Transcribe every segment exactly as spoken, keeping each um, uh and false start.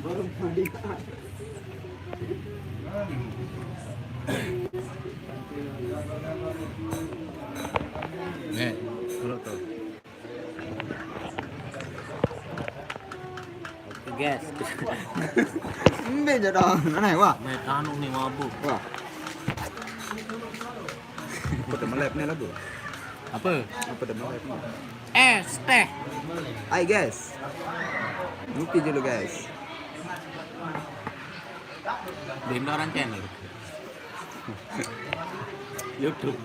Nih, dulu tuh. Oke, guys. Embe aja dong, aneh wah. Met anu nih mabuk. Wah. Apa udah melep nih lagu? Apa? Apa udah melep nih? Es teh. Hai guys. Ngopi dulu guys. Di Indoran Channel. YouTube.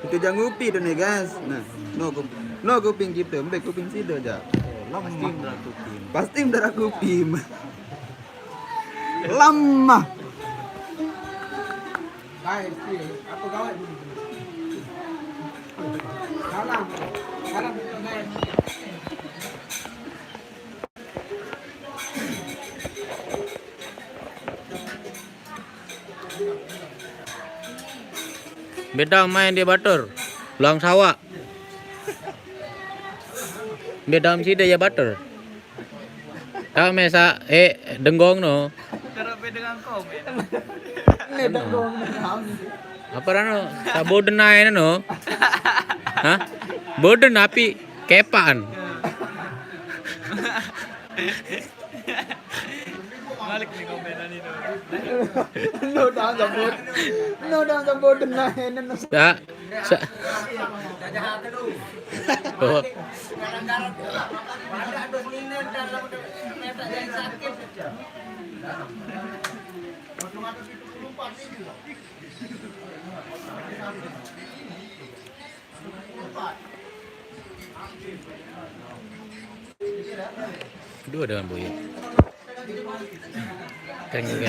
Itu jangan ngopi tuh nih guys. Nah, no kuping, no kuping gitu, embe kuping sido aja. Pasti udah kuping. Pasti udah kuping. Lama. Guys, iya, apa gawat dulu? Salam. Salam. Beda main di batur, ulang sawah. Beda sida ya batur. Kau mesa eh denggong no. Terus dengan komen. Ini denggong. Apa rano? Saboden ae no. Hah? Boden api kepaan. Balik nih komenan itu. No dah sebut. No dah sebut denai no. Sa sa oh. Kedua dengan Boyo. Keren juga.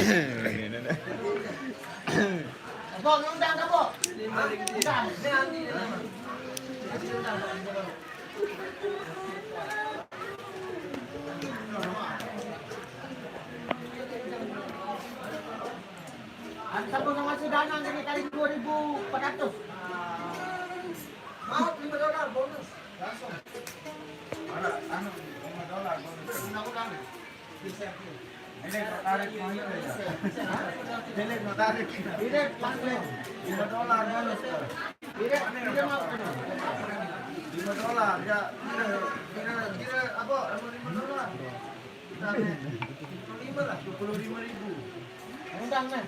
Ada satu nama sedana ini kali dua ribu empat ratus. Mau lima dolar bonus. Langsung. Ada anu lima dolar bonus. Undang-undang. Ini tarik mana ya? Ini tarik. Ini langsung. Lima dolar bonus. Ini ini mau. Lima dolar ya. Kira kira apa? Lima dolar. Kita ambil lima lah, dua puluh lima ribu. Undang nah.